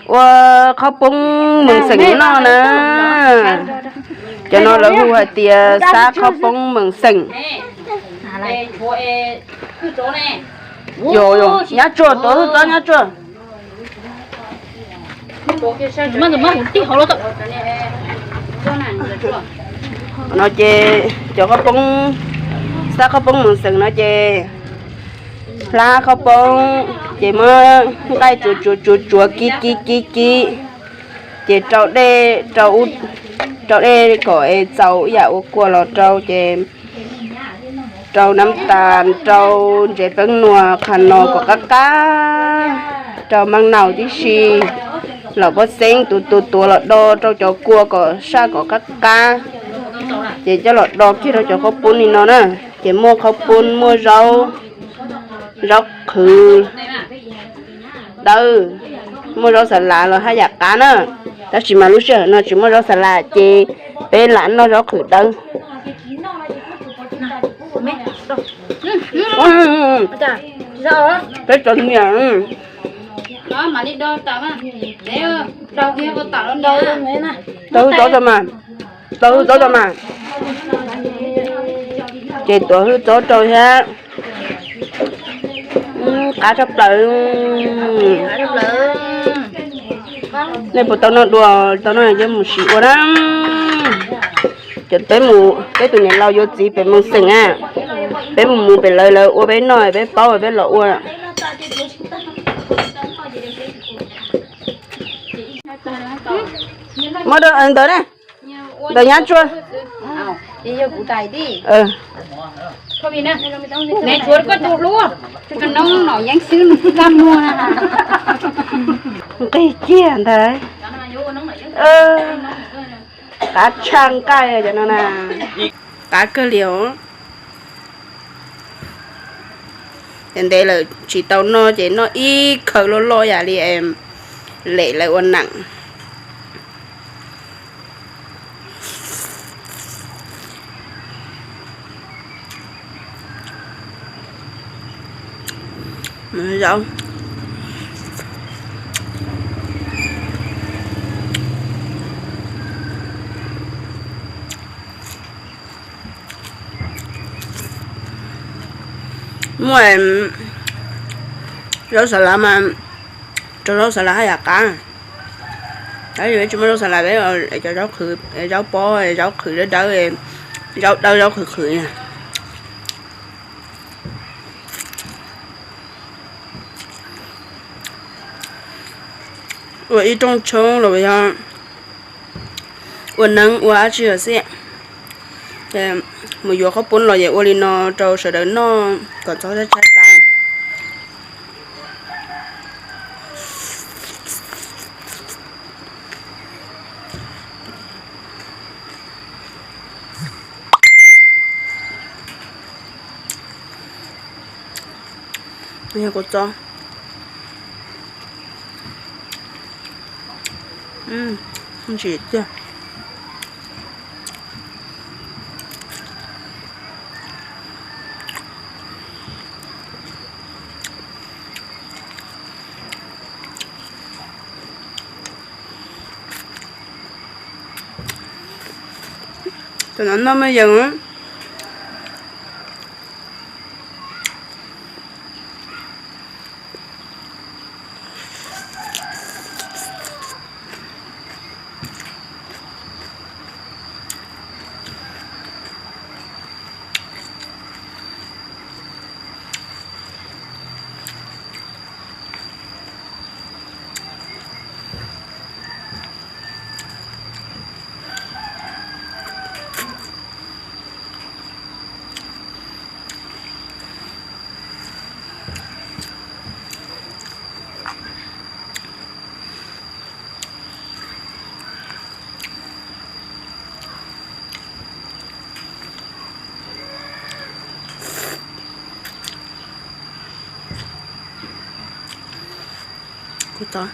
Ua qhaub poob meem xeem noj na. Cov no lawv hu hais tias xab qhaub poob meem xeem. Nyab tsuag, tuav hwj txob nyab tsuag. No ces cov qhaub poob, xab qhaub poob meem xeem no ces hlab qhaub poob ces muab nqaij tsuav tsuav tsuav tsuav kib kib kib kib, ces rau dej, rau dej kom es txaus ib yam ua kua los rau, ces rau nab tas, rau ntsev peeb nua qhov no kom qab qab, rau maaj naus tib si, los pob xeeb tuav tuav tuav los do rau cov kua kom saj kom qab qab. Ces coj los do kiag rau cov qhaub poob li no na. Ces muaj qhaub poob, muaj zaub, zaub qhwv dawb, muaj zaub xa las los haj yam qab na. Tab sis mas lub sij hawm no tsis muaj zaub xa las ces peb lam noj zaub qhwv dawb. Peb cov niam, tau hwj txob tau mas, ces tuav hwj txob rau thiab. Qab tshaj plaws. Nej puas tau noj dua? Tau noj ces mus sim ua na. Ces peb mus, peb tus niam laus yuav txiv pem Moos Xeem na, peb mus mus pem lawv, lawv ua peb noj, peb paub peb los ua. Muab ntawd ne, ntawd nyab tsuag. Nqig kiag ntag. Qab tshaj nqaij cov no na. Qab kawg li os. Ces ntev lawm tsis tau noj ces noj ib khawv loj loj yam li lem lawv ua neem. Zaub. Muaj zaub xa lav mas, rau zaub xa lav haj yam qab. Tab sis peb tsis muaj zaub xa lav, peb cov zaub qhwv, zaub pob, zaub qhwv dawb dawb, zaub dawb zaub qhwv qhwv. Ua ib rooj tshoob los yog ua neeb ua dab tsi los xij. Mus yuav qhaub poob los ces ua li no rau sawv daws noj kom txhob tshaib tshaib plab. Yog kua txob. Ntsim tiag. Tam no noj maj yees. Kuv tau